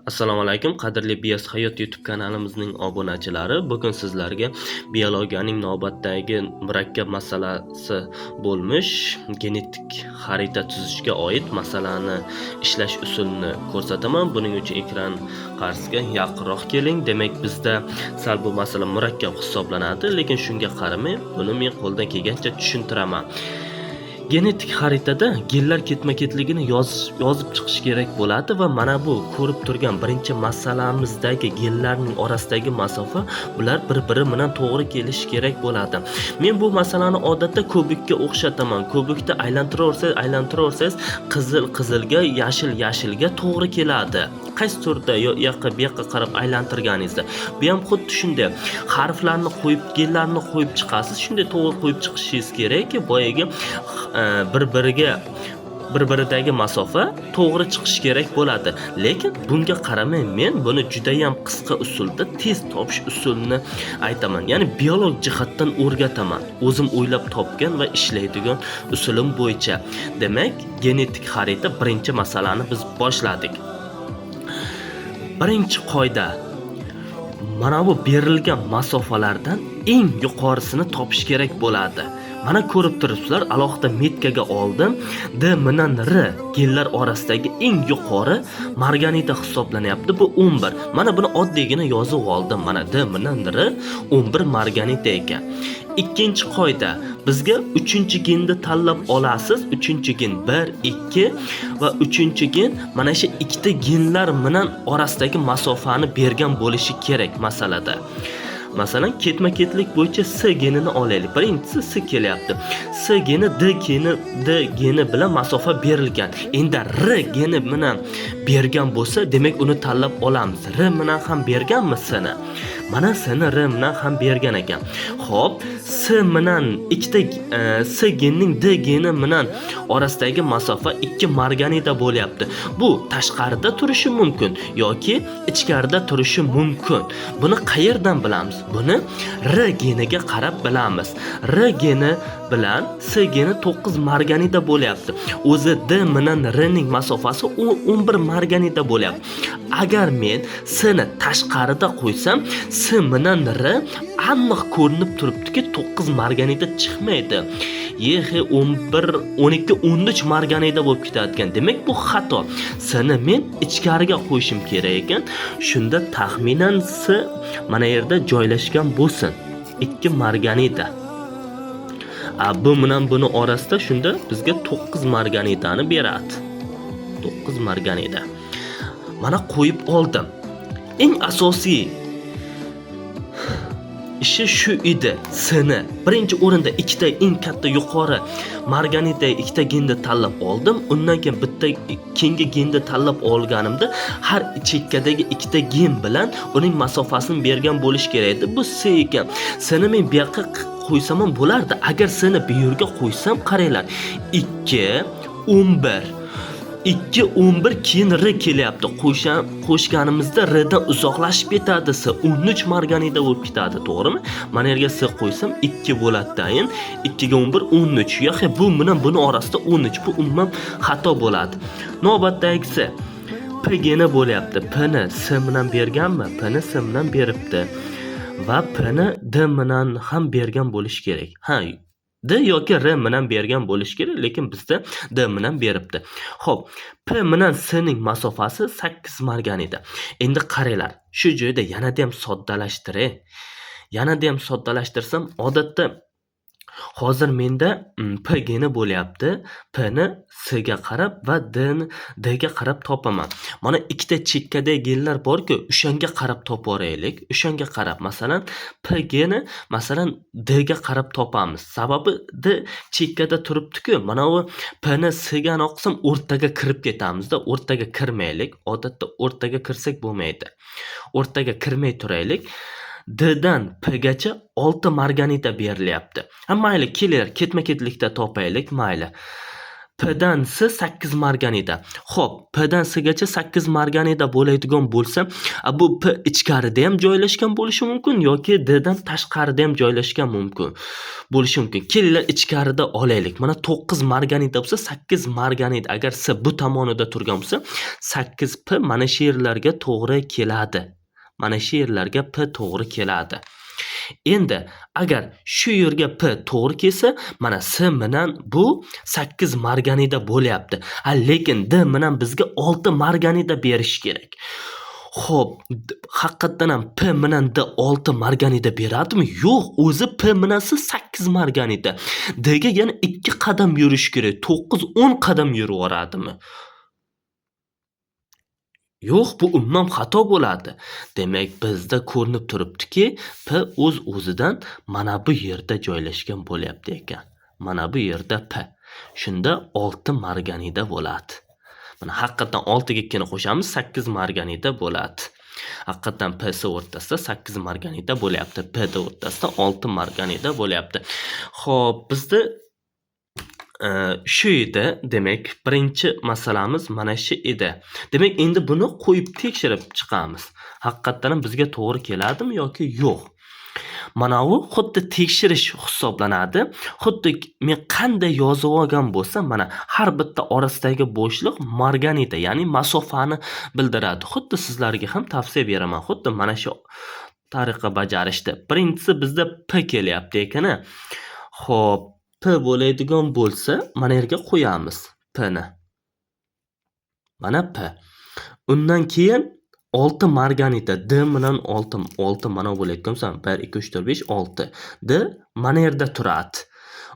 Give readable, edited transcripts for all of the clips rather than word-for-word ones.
Assalomu alaykum, qadrli Bios Hayot YouTube kanalimizning obunachilari. Bugun sizlarga biologiyaning navbatdagi murakkab masalasi bo'lmish genetik xarita tuzishga oid masalani ishlash usulini ko'rsataman. Buning uchun ekran qarshisiga yaqinroq keling. Demak, bizda sal bu masala murakkab hisoblanadi, lekin shunga qaramay buni men qo'ldan kelgancha tushuntiraman. Genetik xaritada genlar ketma-ketligini yozib chiqish kerak bo'ladi va mana bu ko'rib turgan birinchi masalamizdagi genlarning orasidagi masofa, bular bir-biri bilan to'g'ri kelishi kerak bo'ladi. Men bu masalani odatda ko'bikka o'xshataman. Ko'bikda aylantiraversangiz, aylantiraversangiz, qizil qizilga, yashil yashilga to'g'ri keladi. Qaysi turda yo u yoqqa, bu yoqqa qarab aylantirganingizda. Bu ham xuddi shunday. Harflarni qo'yib, genlarni qo'yib chiqasiz. Shunday to'g'ri qo'yib chiqishingiz kerakki, boyagi bir-biriga, bir-biridagi masofa to'g'ri chiqishi kerak bo'ladi. Lekin bunga qaramay men buni juda ham qisqa usulda tez topish usulini aytaman. Ya'ni biolog jihatdan o'rgataman. O'zim o'ylab topgan va ishlaydigan usulim bo'yicha. Demak, genetik xarita birinchi masalani biz boshladik. Birinchi qoida: mana bu berilgan masofalardan eng yuqorisini topish kerak bo'ladi. Mana ko'rib turibsizlar, alohida метка ga oldim. D bilan R genlar orasidagi eng yuqori marganita hisoblanyapti. Bu 11. Mana buni oddiygina yozib oldim. Mana D bilan R 11 marganita ekan. Ikkinchi qoida: bizga 3-genni tanlab olasiz. 3-gen 1, 2 va 3-gen mana shu ikkita genlar bilan orasidagi masofani bergan bo'lishi kerak masalada. Masalan, ketma-ketlik bo'yicha S genini olaylik. Birinchisi S kelyapti. S geni D geni bilan masofa berilgan. Endi R geni bilan bergan bo'lsa, demak, uni tanlab olamiz. R bilan ham berganmi S ni? Mana S ni R bilan ham bergan ekan. Xo'p, S bilan ikkita S genining D geni bilan orasidagi masofa 2 marganida bo'lyapti. Bu tashqarida turishi mumkin yoki ichkarida turishi mumkin. Buni qayerdan bilamiz? Buni R geniga qarab bilamiz. R geni bilan S geni 9 marganida bo'lyapti. O'zi D bilan R ning masofasi 11 marganida bo'lyapti. Agar men S ni tashqarida qo'ysam, S bilan R aniq ko'rinib turibdiki, 9 marganida chiqmaydi. YX 11, 12, 13 marganida bo'lib ketadigan. Demak, bu xato. S ni men ichkariga qo'yishim kerak ekan. Shunda taxminan S mana yerda joylashgan bo'lsin. 2 marganida. A bu bilan buni orasida shunda bizga 9 marganitani beradi. 9 marganida. Mana qo'yib oldim. Eng asosiy ishi shu edi. S ni birinchi o'rinda ikkita eng katta yuqori marganita ikkita genni tanlab oldim. Undan keyin bitta keyingi genni tanlab olganimda har chekkadagi ikkita gen bilan uning masofasini bergan bo'lishi kerak edi. Bu S ekan. S ni men bu yoqqa qo'ysam ham bo'lardi. Agar S ni bu yerga qo'ysam, qaranglar. 2, 11, 2, 11, keyin R kelyapti. Qo'shganimizda R dan uzoqlashib ketadi S. 13 marganida bo'lib ketadi, to'g'rimi? Mana yerga S qo'ysam 2 bo'ladi tayin. 2 ga 11, 13. Yo'q, bu bilan buni orasida 13. Bu umuman xato bo'ladi. Navbatdagisi P geni bo'lyapti. P ni S bilan berganmi? P ni S bilan beribdi. Va P ni D bilan ham bergan bo'lishi kerak. Ha, D yoki R bilan bergan bo'lishi kerak, lekin bizda D bilan beribdi. Xo'p, P bilan S ning masofasi 8 marganida. Endi qaranglar, shu joyda yanada ham soddalashtiray. Yanada ham soddalashtirsam, odatda hozir menda P geni bo'lyapti. P ni S ga qarab va D ni D ga qarab topaman. Mana ikkita chekkada genlar bor-ku, o'shanga qarab topaveraylik. O'shanga qarab, masalan, P geni, masalan, D ga qarab topamiz. Sababi D chekkada turibdi-ku. Mana bu P ni S ga qilsam, o'rtaga kirib ketamizda, o'rtaga kirmaylik. Odatda o'rtaga kirsak bo'lmaydi. O'rtaga kirmay turaylik. D dan P gacha 6 marganita berilyapti. Ha, mayli, kelinglar, ketma-ketlikda topaylik, mayli. P dan S 8 marganida. Xo'p, P dan S gacha 8 marganida bo'ladigan bo'lsa, bu P ichkarida ham joylashgan bo'lishi mumkin yoki D dan tashqarida ham joylashgan mumkin bo'lishi mumkin. Kelinglar ichkarida olaylik. Mana 9 marganida bo'lsa, 8 marganida. Agar S bu tomonida turgan bo'lsa, 8 P mana shu yerlarga to'g'ri keladi. Mana shu yerlarga P to'g'ri keladi. Endi agar shu yerga P to'g'ri kelsa, mana S bilan bu 8 marganida bo'lyapti. Lekin D bilan bizga 6 marganida berish kerak. Xo'p, haqiqatdan ham P bilan D 6 marganida beradimi? Yo'q, o'zi P bilan S 8 marganida. D ga yana 2 qadam yurish kerak. 9-10 qadam yurib yuboradimi? Yo'q, bu umuman xato bo'ladi. Demak, bizda ko'rinib turibdiki, P o'z-o'zidan mana bu yerda joylashgan bo'lyapti ekan. Mana bu yerda P. Shunda 6 marganida bo'ladi. Mana haqiqatan 6 ga 2 ni qo'shamiz, 8 marganida bo'ladi. Haqiqatan P S o'rtasida 8 marganida bo'lyapti. P D o'rtasida 6 marganida bo'lyapti. Xo'p, bizda shu edi. Demak, birinchi masalamiz mana shu edi. Demak, endi buni qo'yib tekshirib chiqamiz. Haqiqatan ham bizga to'g'ri keladimi yoki yo'q? Mana bu xuddi tekshirish hisoblanadi. Xuddi men qanday yozib olgan bo'lsam, mana har bitta orasidagi bo'shliq marganida, ya'ni masofani bildiradi. Xuddi sizlarga ham tavsiya beraman. Xuddi mana shu tariqa bajarishdi. Birinchisi bizda P kelyapti ekan. Xo'p, P bo'ladigan bo'lsa, mana yerga qo'yamiz P ni. Mana P. Undan keyin 6 marganida D bilan 6, 6 mana bo'layotgan bo'lsa, 1 2 3 4 5 6. D mana yerda turadi.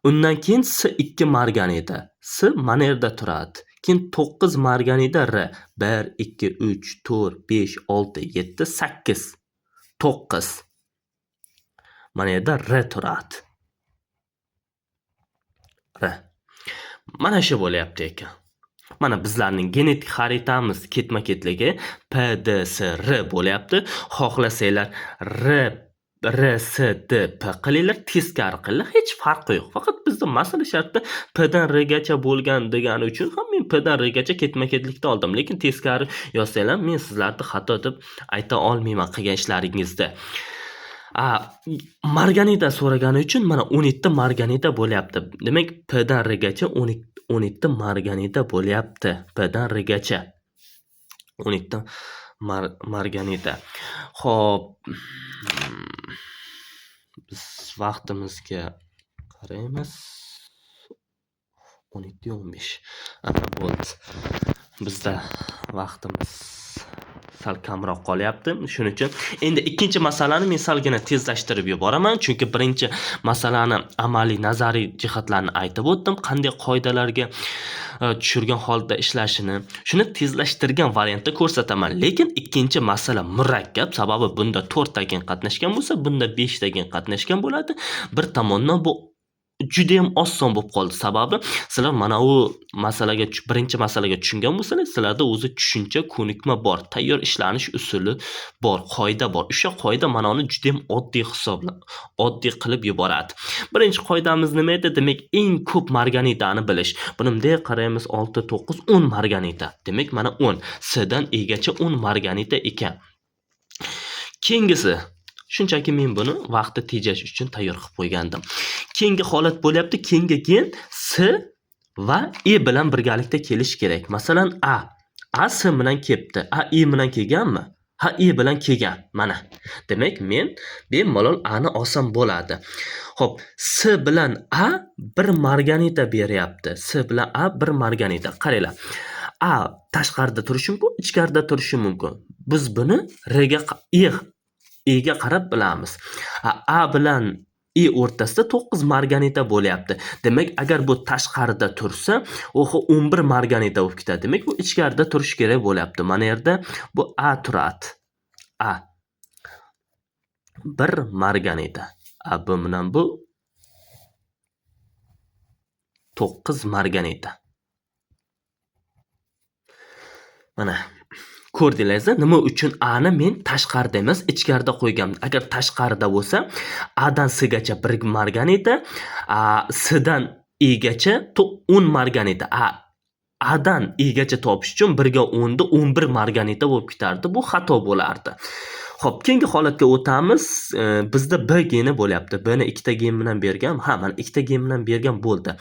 Undan keyin S 2 marganida. S mana yerda turadi. Keyin 9 marganida R. 1 2 3 4 5 6 7 8 9. Mana yerda R turadi. R. Mana shu bo'lyapti ekan. Mana bizlarning genetik xaritamiz ketma-ketligi P, D, S, R bo'lyapti. Xohlasanglar R, R, S, D, P qilinglar, teskari qilinglar, hech farqi yo'q. Faqat bizda masala shartda P dan R gacha bo'lgan degani uchun ham men P dan R gacha ketma-ketlikda oldim. Lekin teskari yozsanglar, men sizlarni xato deb ayta olmayman qilgan ishlaringizda. Marganida so'ragani uchun mana 17 marganida bo'lyapti. Demak, P dan R gacha 17 marganida bo'lyapti. P dan R gacha 17 marganida. Xo'p, biz vaqtimizga qaraymiz. 17:15. Aha, bo'ldi. Bizda vaqtimiz sal kamroq qolyapti. Shuning uchun endi ikkinchi masalani men salgina tezlashtirib yuboraman, chunki birinchi masalani amaliy nazariy jihatlarini aytib o'tdim, qanday qoidalarga tushirgan holda ishlashini, shuni tezlashtirgan variantda ko'rsataman. Lekin ikkinchi masala murakkab, sababi bunda 4 ta gen qatnashgan bo'lsa, bunda 5 ta gen qatnashgan bo'ladi. Bir tomondan bu juda ham oson bo'lib qoldi. Sababi sizlar mana u masalaga birinchi masalaga tushungan bo'lsangiz, sizlarda o'zi tushuncha, ko'nikma bor, tayyor ishlanish usuli bor, qoida bor. O'sha qoida mana uni juda ham oddiy hisobla, oddiy qilib yuboradi. Birinchi qoidamiz nima edi? Demak, eng ko'p marganitani bilish. Buni bunday qaraymiz, 6, 9, 10 marganita. Demak, mana 10. S dan E gacha 10 marganita ekan. Keyingisi, shunchaki men buni vaqtni tejash uchun tayyor qilib qo'ygandim. Keyingi holat bo'lyapti. Keyingi gen S va E bilan birgalikda kelish kerak. Masalan, A. A S bilan kelibdi. A E bilan kelganmi? Ha, E bilan kelgan. Mana. Demak, men bemalol A ni olsam bo'ladi. Xo'p, S bilan A bir marganita beryapti. S bilan A bir marganita. Qaranglar. A tashqarida turishi mumkin, ichkarida turishi mumkin. Biz buni R ga E, E ga qarab bilamiz. A bilan E o'rtasida 9 marganita bo'lyapti. Demak, agar bu tashqarida tursa, oxo 11 marganita bo'lib ketadi. Demak, bu ichkarida turishi kerak bo'lyapti. Mana yerda bu A turadi. A 1 marganita. A bu bilan bu 9 marganita. Mana ko'rdingizmi? Nima uchun A ni men tashqarida emas, ichkarida qo'yganman? Agar tashqarida bo'lsa, A dan S gacha 1 marganita, A S dan E gacha 10 marganita. A dan E gacha topish uchun 1 ga 10 da 11 marganita bo'lib ketardi. Bu xato bo'lardi. Xo'p, keyingi holatga o'tamiz. Bizda B geni bo'lyapti. B ni ikkita gen bilan bergan. Ha, mana ikkita gen bilan bergan bo'ldi.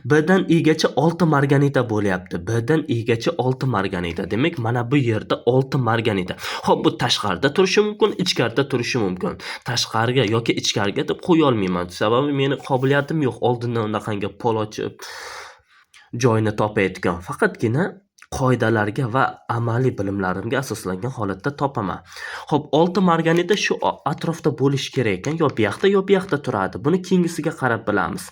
B dan E gacha 6 marganita bo'lyapti. B dan E gacha 6 marganita. Demak, mana bu yerda 6 marganita. Xo'p, bu tashqarida turishi mumkin, ichkarida turishi mumkin. Tashqariga yoki ichkariga deb qo'ya olmayman. Sababi meni qobiliyatim yo'q oldindan unaqangi pol ochib joyini topayotgan. Faqatgina qoidalarga va amaliy bilimlarimga asoslangan holatda topaman. Xo'p, 6 marganita shu atrofda bo'lishi kerak ekan, yo bu yoqda, yo bu yoqda turadi. Buni keyingisiga qarab bilamiz.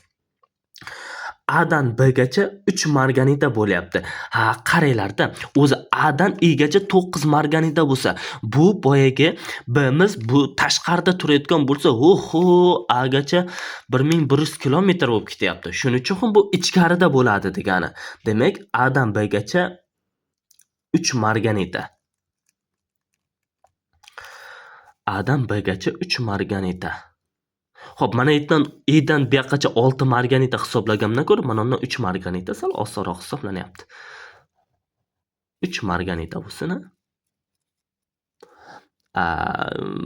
A dan B gacha 3 marganita bo'lyapti. Ha, qaranglarda, o'zi A dan E gacha 9 marganita bo'lsa, bu boyagi B'miz bu tashqarida turayotgan bo'lsa, oho, A gacha 1100 kilometr bo'lib ketyapti. Shuning uchun ham bu ichkarida bo'ladi degani. Demak, A dan B gacha 3 marganita. A dan B gacha 3 marganita. Xo'p, mana E dan bu yoqqacha 6 marganita hisoblaganimdan ko'ra, mana undan 3 marganita sal osonroq hisoblanyapti. 3 marganita bo'lsin.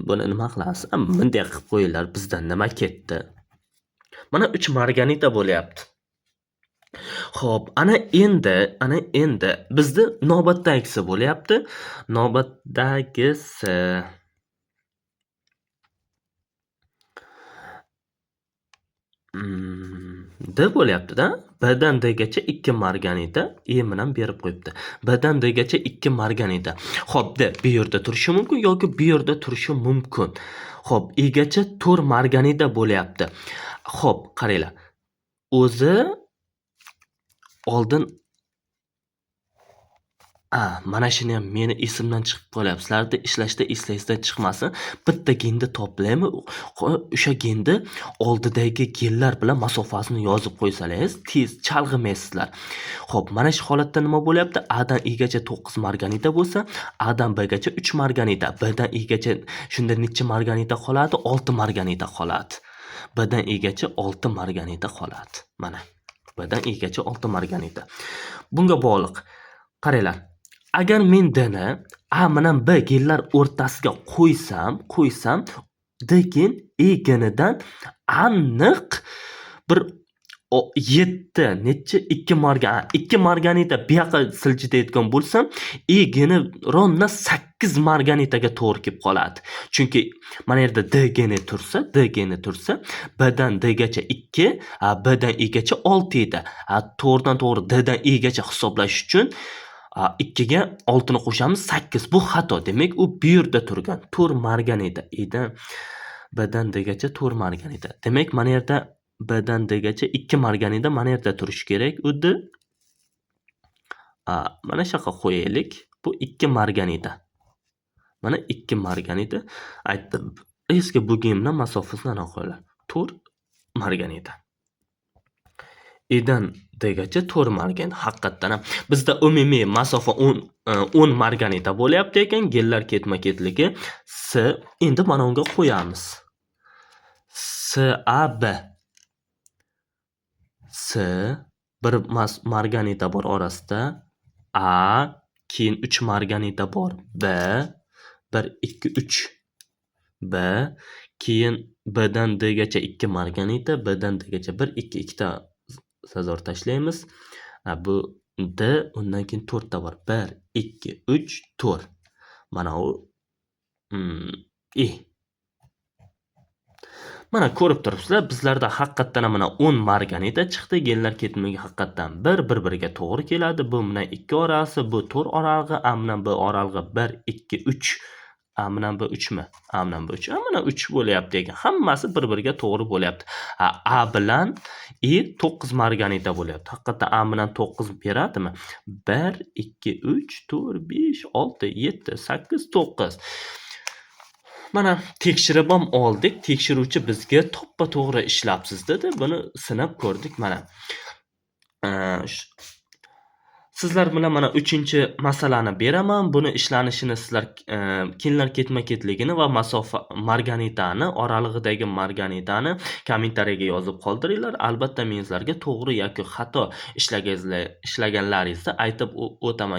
Buni nima qilasiz? Bunday qilib qo'yinglar, bizdan nima ketdi? Mana 3 marganita bo'lyapti. Xo'p, ana endi bizda navbatdagisi bo'lyapti. Navbatdagisi D bo'lyapti-da. B dan D gacha 2 marganita E bilan berib qo'yibdi. B dan D gacha 2 marganita. Xo'p, D bu yerda turishi mumkin yoki bu yerda turishi mumkin. Xo'p, E gacha 4 marganita bo'lyapti. Xo'p, qaranglar. O'zi oldin mana shuni ham meni esimdan chiqib qolyapti. Sizlarda ishlashda eslangizdan chiqmasin. Bitta genni toplaymi, o'sha genni oldidagi genlar bilan masofasini yozib qo'ysangiz, tez chalg'imaysizlar. Xo'p, mana shu holatda nima bo'lyapti? A dan E gacha 9 marganita bo'lsa, A dan B gacha 3 marganita, B dan E gacha shunda necha marganita qoladi? 6 marganita qoladi. B dan E gacha 6 marganita qoladi. Mana B dan E gacha 6 marganita. Bunga bog'liq. Qaranglar. Agar men D ni A bilan B genlar o'rtasiga qo'ysam, D gen E genidan aniq bir 7 necha 2 margan, 2 marganita bu yoqqa siljitayotgan bo'lsam, E geni ronna 8 marganitaga to'g'ri kelib qoladi. Chunki mana yerda D geni tursa, B dan D gacha 2, B dan E gacha 6 edi. To'g'ridan to'g'ri D dan E gacha hisoblash uchun 2 ga 6 ni qo'shamiz, 8. Bu xato. Demak, u bu yerda turgan 4 marganita. B dan D gacha 4 marganita. Demak, mana yerda B dan D gacha 2 marganita mana yerda turishi kerak u D. Mana shu yoqqa qo'yaylik. Bu 2 marganita. Mana 2 marganita. Aytdim. Eski bu gen bilan masofasini aniq qo'yinglar. 4 marganita. E dan D gacha 4 margan. Haqiqatdan ham bizda umumiy masofa 10 marganita bo'lyapti ekan. Genlar ketma-ketligi S. Endi mana unga qo'yamiz. S A B. S bir marganita bor orasida. A, keyin 3 marganita bor. B, 1 2 3. B, keyin B dan D gacha 2 marganita, B dan D gacha 1 2 ikkita sazor tashlaymiz. Bu D, undan keyin 4 ta bor. 1 2 3 4. Mana u E. Mana ko'rib turibsizlar, bizlarda haqiqatdan ham mana 10 marganita chiqdi. Genlar ketmagi haqiqatdan bir-biriga to'g'ri keladi. Bu bilan 2 orasi, bu 4 oralig'i, A bilan B oralig'i 1 2 3. A bilan B 3 mi? A bilan B 3. A mana 3 bo'lyapti ekan. Hammasi bir-biriga to'g'ri bo'lyapti. A bilan E 9 marganita bo'lyapti. Haqiqatdan A bilan 9 beradimi? 1 2 3 4 5 6 7 8 9. Mana tekshirib ham oldik. Tekshiruvchi bizga to'ppa-to'g'ri ishlabsiz dedi. Buni sinab ko'rdik mana. Sizlar bilan mana 3-masalani beraman. Buni ishlanishini sizlar kenlar ketma-ketligini va masofa marganitani oralig'idagi marganitani kommentariyaga yozib qoldiringlar. Albatta men sizlarga to'g'ri yoki xato ishlaganlaringizni aytib o'taman.